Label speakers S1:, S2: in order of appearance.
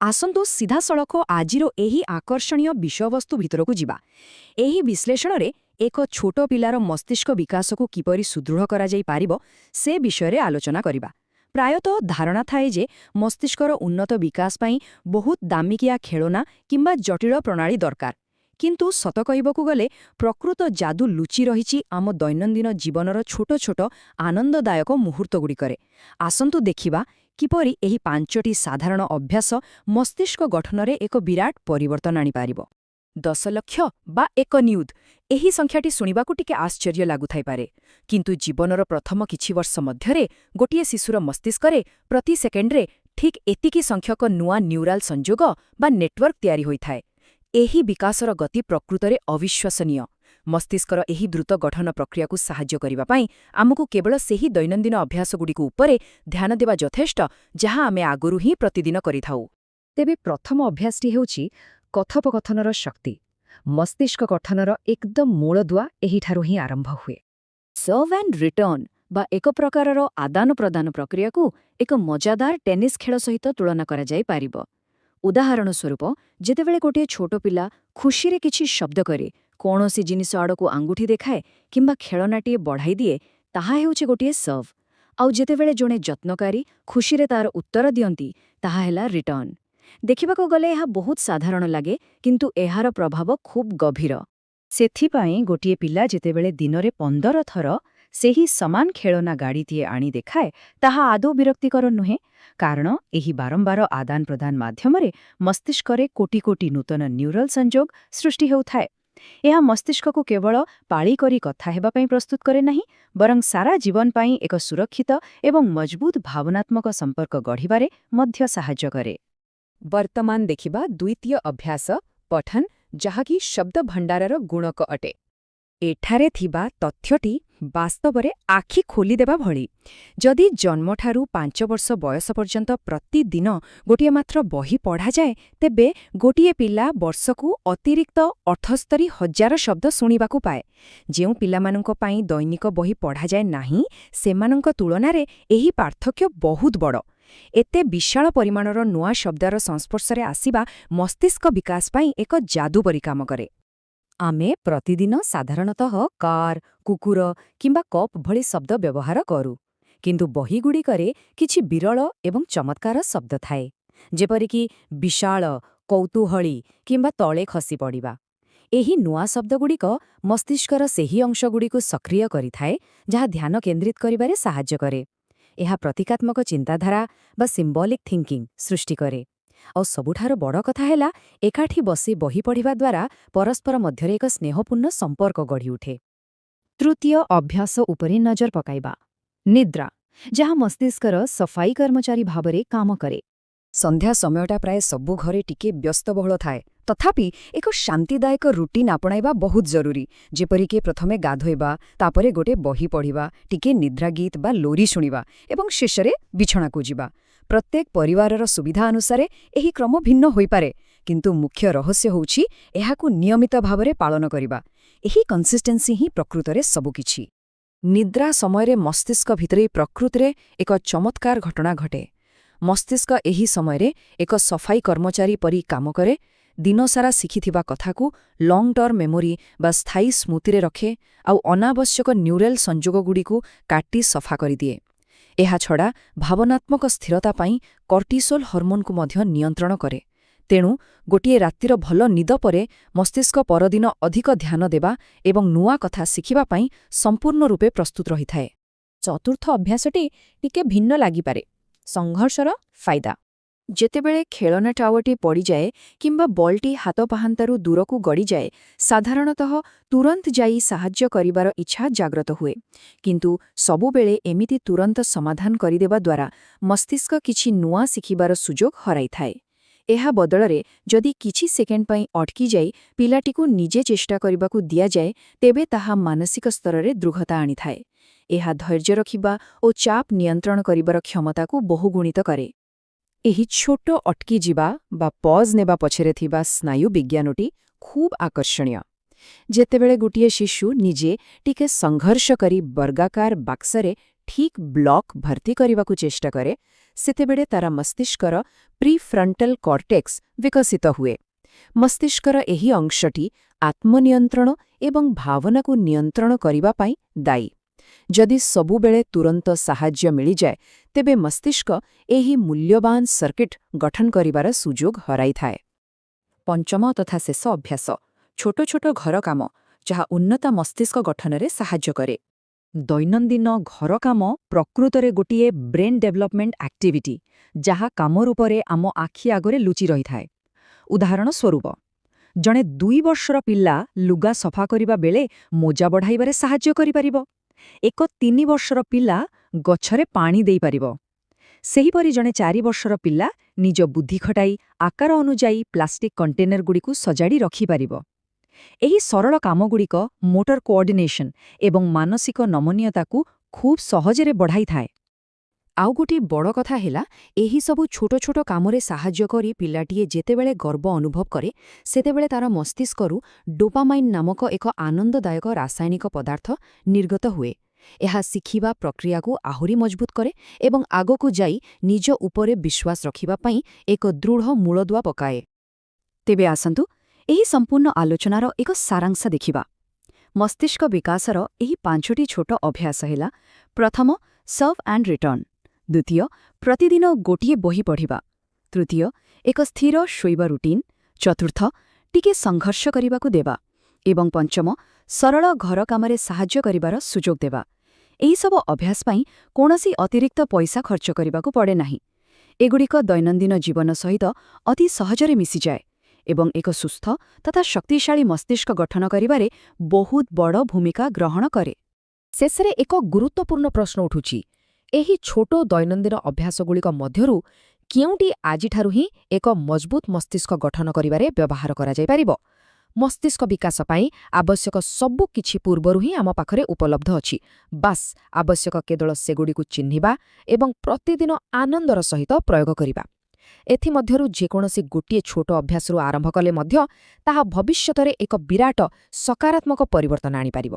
S1: ଆସନ୍ତୁ ସିଧାସଳଖ ଆଜିର ଏହି ଆକର୍ଷଣୀୟ ବିଷୟବସ୍ତୁ ଭିତରକୁ ଯିବା। ଏହି ବିଶ୍ଳେଷଣରେ ଏକ ଛୋଟ ପିଲାର ମସ୍ତିଷ୍କ ବିକାଶକୁ କିପରି ସୁଦୃଢ଼ କରାଯାଇପାରିବ, ସେ ବିଷୟରେ ଆଲୋଚନା କରିବା। ପ୍ରାୟତଃ ଧାରଣା ଥାଏ ଯେ ମସ୍ତିଷ୍କର ଉନ୍ନତ ବିକାଶ ପାଇଁ ବହୁତ ଦାମିକିଆ ଖେଳନା କିମ୍ବା ଜଟିଳ ପ୍ରଣାଳୀ ଦରକାର। କିନ୍ତୁ ସତ କହିବାକୁ ଗଲେ, ପ୍ରକୃତ ଯାଦୁ ଲୁଚି ରହିଛି ଆମ ଦୈନନ୍ଦିନ ଜୀବନର ଛୋଟ ଛୋଟ ଆନନ୍ଦଦାୟକ ମୁହୂର୍ତ୍ତଗୁଡ଼ିକରେ। ଆସନ୍ତୁ ଦେଖିବା କିପରି ଏହି ପାଞ୍ଚଟି ସାଧାରଣ ଅଭ୍ୟାସ ମସ୍ତିଷ୍କ ଗଠନରେ ଏକ ବିରାଟ ପରିବର୍ତ୍ତନ ଆଣିପାରିବ। 10 ଲକ୍ଷ ବା ଏକ ନିୟୁତ, ଏହି ସଂଖ୍ୟାଟି ଶୁଣିବାକୁ ଟିକେ ଆଶ୍ଚର୍ଯ୍ୟ ଲାଗୁଥାଇପାରେ। କିନ୍ତୁ ଜୀବନର ପ୍ରଥମ କିଛି ବର୍ଷ ମଧ୍ୟରେ ଗୋଟିଏ ଶିଶୁର ମସ୍ତିଷ୍କରେ ପ୍ରତି ସେକେଣ୍ଡରେ ଠିକ୍ ଏତିକି ସଂଖ୍ୟକ ନୂଆ ନ୍ୟୁରାଲ ସଂଯୋଗ ବା ନେଟୱାର୍କ ତିଆରି ହୋଇଥାଏ। ଏହି ବିକାଶର ଗତି ପ୍ରକୃତରେ ଅବିଶ୍ୱସନୀୟ। ମସ୍ତିଷ୍କର ଏହି ଦ୍ରୁତ ଗଠନ ପ୍ରକ୍ରିୟାକୁ ସାହାଯ୍ୟ କରିବା ପାଇଁ ଆମକୁ କେବଳ ସେହି ଦୈନନ୍ଦିନ ଅଭ୍ୟାସଗୁଡ଼ିକୁ ଉପରେ ଧ୍ୟାନ ଦେବା ଯଥେଷ୍ଟ, ଯାହା ଆମେ ଆଗରୁ ହିଁ ପ୍ରତିଦିନ କରିଥାଉ। ତେବେ ପ୍ରଥମ ଅଭ୍ୟାସଟି ହେଉଛି କଥୋପକଥନର ଶକ୍ତି। ମସ୍ତିଷ୍କ ଗଠନର ଏକଦମ ମୂଳଦୁଆ ଏହିଠାରୁ ହିଁ ଆରମ୍ଭ ହୁଏ। ସର୍ଭ ଆଣ୍ଡ ରିଟର୍ଣ୍ଣ ବା ଏକ ପ୍ରକାରର ଆଦାନ ପ୍ରଦାନ ପ୍ରକ୍ରିୟାକୁ ଏକ ମଜାଦାର ଟେନିସ୍ ଖେଳ ସହିତ ତୁଳନା କରାଯାଇପାରିବ। ଉଦାହରଣ ସ୍ୱରୂପ, ଯେତେବେଳେ ଗୋଟିଏ ଛୋଟ ପିଲା ଖୁସିରେ କିଛି ଶବ୍ଦ କରେ, କୌଣସି ଜିନିଷ ଆଡ଼କୁ ଆଙ୍ଗୁଠି ଦେଖାଏ କିମ୍ବା ଖେଳନାଟିଏ ବଢ଼ାଇ ଦିଏ, ତାହା ହେଉଛି ଗୋଟିଏ ସର୍ଭ। ଆଉ ଯେତେବେଳେ ଜଣେ ଯତ୍ନକାରୀ ଖୁସିରେ ତାର ଉତ୍ତର ଦିଅନ୍ତି, ତାହା ହେଲା ରିଟର୍ଣ୍ଣ। ଦେଖିବାକୁ ଗଲେ ଏହା ବହୁତ ସାଧାରଣ ଲାଗେ, କିନ୍ତୁ ଏହାର ପ୍ରଭାବ ଖୁବ୍ ଗଭୀର। ସେଥିପାଇଁ ଗୋଟିଏ ପିଲା ଯେତେବେଳେ ଦିନରେ 15 ଥର ସେହି ସମାନ ଖେଳନା ଗାଡ଼ିଟିଏ ଆଣି ଦେଖାଏ, ତାହା ଆଦୌ ବିରକ୍ତିକର ନୁହେଁ, କାରଣ ଏହି ବାରମ୍ବାର ଆଦାନ ପ୍ରଦାନ ମାଧ୍ୟମରେ ମସ୍ତିଷ୍କରେ କୋଟି କୋଟି ନୂତନ ନ୍ୟୁରାଲ ସଂଯୋଗ ସୃଷ୍ଟି ହେଉଥାଏ। ଏହା ମସ୍ତିଷ୍କକୁ କେବଳ ପାଳି କରି କଥା ହେବା ପାଇଁ ପ୍ରସ୍ତୁତ କରେ ନାହିଁ, ବରଂ ସାରା ଜୀବନ ପାଇଁ ଏକ ସୁରକ୍ଷିତ ଏବଂ ମଜବୁତ ଭାବନାତ୍ମକ ସମ୍ପର୍କ ଗଢ଼ିବାରେ ମଧ୍ୟ ସାହାଯ୍ୟ କରେ। ବର୍ତ୍ତମାନ ଦେଖିବା ଦ୍ୱିତୀୟ ଅଭ୍ୟାସ, ପଠନ, ଯାହାକି ଶବ୍ଦ ଭଣ୍ଡାରର ଗୁଣକ ଅଟେ। ଏଠାରେ ଥିବା ତଥ୍ୟଟି ବାସ୍ତବରେ ଆଖି ଖୋଲିଦେବା ଭଳି। ଯଦି ଜନ୍ମଠାରୁ 5 ବର୍ଷ ବୟସ ପର୍ଯ୍ୟନ୍ତ ପ୍ରତିଦିନ ଗୋଟିଏ ମାତ୍ର ବହି ପଢ଼ାଯାଏ, ତେବେ ଗୋଟିଏ ପିଲା ବର୍ଷକୁ ଅତିରିକ୍ତ 78,000 ଶବ୍ଦ ଶୁଣିବାକୁ ପାଏ। ଯେଉଁ ପିଲାମାନଙ୍କ ପାଇଁ ଦୈନିକ ବହି ପଢ଼ାଯାଏ ନାହିଁ, ସେମାନଙ୍କ ତୁଳନାରେ ଏହି ପାର୍ଥକ୍ୟ ବହୁତ ବଡ଼। ଏତେ ବିଶାଳ ପରିମାଣର ନୂଆ ଶବ୍ଦର ସଂସ୍ପର୍ଶରେ ଆସିବା ମସ୍ତିଷ୍କ ବିକାଶ ପାଇଁ ଏକ ଯାଦୁ ପରି କାମ କରେ। ଆମେ ପ୍ରତିଦିନ ସାଧାରଣତଃ କାର୍, କୁକୁର କିମ୍ବା କପ୍ ଭଳି ଶବ୍ଦ ବ୍ୟବହାର କରୁ। କିନ୍ତୁ ବହିଗୁଡ଼ିକରେ କିଛି ବିରଳ ଏବଂ ଚମତ୍କାର ଶବ୍ଦ ଥାଏ, ଯେପରିକି ବିଶାଳ, କୌତୂହଳୀ କିମ୍ବା ତଳେ ଖସି ପଡ଼ିବା। ଏହି ନୂଆ ଶବ୍ଦଗୁଡ଼ିକ ମସ୍ତିଷ୍କର ସେହି ଅଂଶଗୁଡ଼ିକୁ ସକ୍ରିୟ କରିଥାଏ, ଯାହା ଧ୍ୟାନ କେନ୍ଦ୍ରିତ କରିବାରେ ସାହାଯ୍ୟ କରେ। ଏହା ପ୍ରତୀକାତ୍ମକ ଚିନ୍ତାଧାରା ବା ସିମ୍ବଲିକ୍ ଥିଙ୍କିଂ ସୃଷ୍ଟି କରେ। ଆଉ ସବୁଠାରୁ ବଡ଼ କଥା ହେଲା, ଏକାଠି ବସି ବହି ପଢ଼ିବା ଦ୍ୱାରା ପରସ୍ପର ମଧ୍ୟରେ ଏକ ସ୍ନେହପୂର୍ଣ୍ଣ ସମ୍ପର୍କ ଗଢ଼ିଉଠେ। ତୃତୀୟ ଅଭ୍ୟାସ ଉପରେ ନଜର ପକାଇବା, ନିଦ୍ରା, ଯାହା ମସ୍ତିଷ୍କର ସଫାଇ କର୍ମଚାରୀ ଭାବରେ କାମ କରେ। ସନ୍ଧ୍ୟା ସମୟଟା ପ୍ରାୟ ସବୁ ଘରେ ଟିକେ ବ୍ୟସ୍ତବହୁଳ ଥାଏ। ତଥାପି ଏକ ଶାନ୍ତିଦାୟକ ରୁଟିନ୍ ଆପଣାଇବା ବହୁତ ଜରୁରୀ, ଯେପରିକି ପ୍ରଥମେ ଗାଧୋଇବା, ତାପରେ ଗୋଟେ ବହି ପଢ଼ିବା, ଟିକେ ନିଦ୍ରା ଗୀତ ବା ଲୋରି ଶୁଣିବା ଏବଂ ଶେଷରେ ବିଛଣାକୁ ଯିବା। ପ୍ରତ୍ୟେକ ପରିବାରର ସୁବିଧା ଅନୁସାରେ ଏହି କ୍ରମ ଭିନ୍ନ ହୋଇପାରେ, କିନ୍ତୁ ମୁଖ୍ୟ ରହସ୍ୟ ହେଉଛି ଏହାକୁ ନିୟମିତ ଭାବରେ ପାଳନ କରିବା। ଏହି କନସିଷ୍ଟେନ୍ସି ହିଁ ପ୍ରକୃତରେ ସବୁକିଛି। ନିଦ୍ରା ସମୟରେ ମସ୍ତିଷ୍କ ଭିତରେ ପ୍ରକୃତିରେ ଏକ ଚମତ୍କାର ଘଟଣା ଘଟେ। ମସ୍ତିଷ୍କ ଏହି ସମୟରେ ଏକ ସଫାଇ କର୍ମଚାରୀ ପରି କାମ କରେ। ଦିନସାରା ଶିଖିଥିବା କଥାକୁ ଲଙ୍ଗ୍ ଟର୍ମ ମେମୋରି ବା ସ୍ଥାୟୀ ସ୍ମୃତିରେ ରଖେ ଆଉ ଅନାବଶ୍ୟକ ନ୍ୟୁରାଲ ସଂଯୋଗଗୁଡ଼ିକୁ କାଟି ସଫା କରିଦିଏ। ଏହାଛଡ଼ା ଭାବନାତ୍ମକ ସ୍ଥିରତା ପାଇଁ କର୍ଟିସୋଲ ହର୍ମୋନକୁ ମଧ୍ୟ ନିୟନ୍ତ୍ରଣ କରେ। ତେଣୁ ଗୋଟିଏ ରାତିର ଭଲ ନିଦ ପରେ ମସ୍ତିଷ୍କ ପରଦିନ ଅଧିକ ଧ୍ୟାନ ଦେବା ଏବଂ ନୂଆ କଥା ଶିଖିବା ପାଇଁ ସମ୍ପୂର୍ଣ୍ଣ ରୂପେ ପ୍ରସ୍ତୁତ ରହିଥାଏ। ଚତୁର୍ଥ ଅଭ୍ୟାସଟି ଟିକେ ଭିନ୍ନ ଲାଗିପାରେ, ସଂଘର୍ଷର ଫାଇଦା। ଯେତେବେଳେ ଖେଳନା ଟାୱାରଟି ପଡ଼ିଯାଏ କିମ୍ବା ବଲ୍ଟି ହାତ ପାହାନ୍ତାରୁ ଦୂରକୁ ଗଡ଼ିଯାଏ, ସାଧାରଣତଃ ତୁରନ୍ତ ଯାଇ ସାହାଯ୍ୟ କରିବାର ଇଚ୍ଛା ଜାଗ୍ରତ ହୁଏ। କିନ୍ତୁ ସବୁବେଳେ ଏମିତି ତୁରନ୍ତ ସମାଧାନ କରିଦେବା ଦ୍ୱାରା ମସ୍ତିଷ୍କ କିଛି ନୂଆ ଶିଖିବାର ସୁଯୋଗ ହରାଇଥାଏ। ଏହା ବଦଳରେ ଯଦି କିଛି ସେକେଣ୍ଡ ପାଇଁ ଅଟକି ଯାଇ ପିଲାଟିକୁ ନିଜେ ଚେଷ୍ଟା କରିବାକୁ ଦିଆଯାଏ, ତେବେ ତାହା ମାନସିକ ସ୍ତରରେ ଦୃଢ଼ତା ଆଣିଥାଏ। ଏହା ଧୈର୍ଯ୍ୟ ରଖିବା ଓ ଚାପ ନିୟନ୍ତ୍ରଣ କରିବାର କ୍ଷମତାକୁ ବହୁଗୁଣିତ କରେ। ଏହି ଛୋଟ ଅଟକି ଯିବା ବା ପଜ୍ ନେବା ପଛରେ ଥିବା ସ୍ନାୟୁ ବିଜ୍ଞାନଟି ଖୁବ୍ ଆକର୍ଷଣୀୟ। ଯେତେବେଳେ ଗୋଟିଏ ଶିଶୁ ନିଜେ ଟିକେ ସଂଘର୍ଷ କରି ବର୍ଗାକାର ବାକ୍ସରେ ଠିକ୍ ବ୍ଲକ୍ ଭର୍ତ୍ତି କରିବାକୁ ଚେଷ୍ଟା କରେ, ସେତେବେଳେ ତାର ମସ୍ତିଷ୍କର ପ୍ରିଫ୍ରଣ୍ଟାଲ କର୍ଟେକ୍ସ ବିକଶିତ ହୁଏ। ମସ୍ତିଷ୍କର ଏହି ଅଂଶଟି ଆତ୍ମନିୟନ୍ତ୍ରଣ ଏବଂ ଭାବନାକୁ ନିୟନ୍ତ୍ରଣ କରିବା ପାଇଁ ଦାୟୀ। ଯଦି ସବୁବେଳେ ତୁରନ୍ତ ସାହାଯ୍ୟ ମିଳିଯାଏ, ତେବେ ମସ୍ତିଷ୍କ ଏହି ମୂଲ୍ୟବାନ ସର୍କିଟ୍ ଗଠନ କରିବାର ସୁଯୋଗ ହରାଇଥାଏ। ପଞ୍ଚମ ତଥା ଶେଷ ଅଭ୍ୟାସ, ଛୋଟ ଛୋଟ ଘର କାମ, ଯାହା ଉନ୍ନତ ମସ୍ତିଷ୍କ ଗଠନରେ ସାହାଯ୍ୟ କରେ। ଦୈନନ୍ଦିନ ଘର କାମ ପ୍ରକୃତରେ ଗୋଟିଏ ବ୍ରେନ୍ ଡେଭଲପମେଣ୍ଟ ଆକ୍ଟିଭିଟି, ଯାହା କାମ ରୂପରେ ଆମ ଆଖି ଆଗରେ ଲୁଚି ରହିଥାଏ। ଉଦାହରଣ ସ୍ୱରୂପ, ଜଣେ 2 ବର୍ଷର ପିଲା ଲୁଗା ସଫା କରିବା ବେଳେ ମୋଜା ବଢ଼ାଇବାରେ ସାହାଯ୍ୟ କରିପାରିବ। ଏକ 3 ବର୍ଷର ପିଲା ଗଛରେ ପାଣି ଦେଇପାରିବ। ସେହିପରି ଜଣେ 4 ବର୍ଷର ପିଲା ନିଜ ବୁଦ୍ଧି ଖଟାଇ ଆକାର ଅନୁଯାୟୀ ପ୍ଲାଷ୍ଟିକ୍ କଣ୍ଟେନରଗୁଡ଼ିକୁ ସଜାଡ଼ି ରଖିପାରିବ। ଏହି ସରଳ କାମଗୁଡ଼ିକ ମୋଟର କୋଅର୍ଡିନେସନ୍ ଏବଂ ମାନସିକ ନମନୀୟତାକୁ ଖୁବ୍ ସହଜରେ ବଢ଼ାଇଥାଏ। ଆଉ ଗୋଟିଏ ବଡ଼ କଥା ହେଲା, ଏହିସବୁ ଛୋଟ ଛୋଟ କାମରେ ସାହାଯ୍ୟ କରି ପିଲାଟିଏ ଯେତେବେଳେ ଗର୍ବ ଅନୁଭବ କରେ, ସେତେବେଳେ ତାର ମସ୍ତିଷ୍କରୁ ଡୋପାମାଇନ୍ ନାମକ ଏକ ଆନନ୍ଦଦାୟକ ରାସାୟନିକ ପଦାର୍ଥ ନିର୍ଗତ ହୁଏ। ଏହା ଶିଖିବା ପ୍ରକ୍ରିୟାକୁ ଆହୁରି ମଜବୁତ କରେ ଏବଂ ଆଗକୁ ଯାଇ ନିଜ ଉପରେ ବିଶ୍ୱାସ ରଖିବା ପାଇଁ ଏକ ଦୃଢ଼ ମୂଳଦୁଆ ପକାଏ। ତେବେ ଆସନ୍ତୁ, ଏହି ସମ୍ପୂର୍ଣ୍ଣ ଆଲୋଚନାର ଏକ ସାରାଂଶ ଦେଖିବା। ମସ୍ତିଷ୍କ ବିକାଶର ଏହି ପାଞ୍ଚଟି ଛୋଟ ଅଭ୍ୟାସ ହେଲା, ପ୍ରଥମ, ସର୍ଭ ଆଣ୍ଡ ରିଟର୍ଣ୍ଣ; ଦ୍ୱିତୀୟ, ପ୍ରତିଦିନ ଗୋଟିଏ ବହି ପଢ଼ିବା; ତୃତୀୟ, ଏକ ସ୍ଥିର ଶୋଇବା ରୁଟିନ୍; ଚତୁର୍ଥ, ଟିକେ ସଂଘର୍ଷ କରିବାକୁ ଦେବା ଏବଂ ପଞ୍ଚମ, ସରଳ ଘର କାମରେ ସାହାଯ୍ୟ କରିବାର ସୁଯୋଗ ଦେବା। ଏହିସବୁ ଅଭ୍ୟାସ ପାଇଁ କୌଣସି ଅତିରିକ୍ତ ପଇସା ଖର୍ଚ୍ଚ କରିବାକୁ ପଡ଼େ ନାହିଁ। ଏଗୁଡ଼ିକ ଦୈନନ୍ଦିନ ଜୀବନ ସହିତ ଅତି ସହଜରେ ମିଶିଯାଏ ଏବଂ ଏକ ସୁସ୍ଥ ତଥା ଶକ୍ତିଶାଳୀ ମସ୍ତିଷ୍କ ଗଠନ କରିବାରେ ବହୁତ ବଡ଼ ଭୂମିକା ଗ୍ରହଣ କରେ।
S2: ଶେଷରେ ଏକ ଗୁରୁତ୍ୱପୂର୍ଣ୍ଣ ପ୍ରଶ୍ନ ଉଠୁଛି। ଏହି ଛୋଟ ଦୈନନ୍ଦିନ ଅଭ୍ୟାସଗୁଡ଼ିକ ମଧ୍ୟରୁ କେଉଁଟି ଆଜିଠାରୁ ହିଁ ଏକ ମଜବୁତ ମସ୍ତିଷ୍କ ଗଠନ କରିବାରେ ବ୍ୟବହାର କରାଯାଇପାରିବ? ମସ୍ତିଷ୍କ ବିକାଶ ପାଇଁ ଆବଶ୍ୟକ ସବୁ କିଛି ପୂର୍ବରୁ ହିଁ ଆମ ପାଖରେ ଉପଲବ୍ଧ ଅଛି। ବାସ୍, ଆବଶ୍ୟକ କେବଳ ସେଗୁଡ଼ିକୁ ଚିହ୍ନିବା ଏବଂ ପ୍ରତିଦିନ ଆନନ୍ଦର ସହିତ ପ୍ରୟୋଗ କରିବା। ଏଥିମଧ୍ୟରୁ ଯେକୌଣସି ଗୋଟିଏ ଛୋଟ ଅଭ୍ୟାସରୁ ଆରମ୍ଭ କଲେ ମଧ୍ୟ ତାହା ଭବିଷ୍ୟତରେ ଏକ ବିରାଟ ସକାରାତ୍ମକ ପରିବର୍ତ୍ତନ ଆଣିପାରିବ।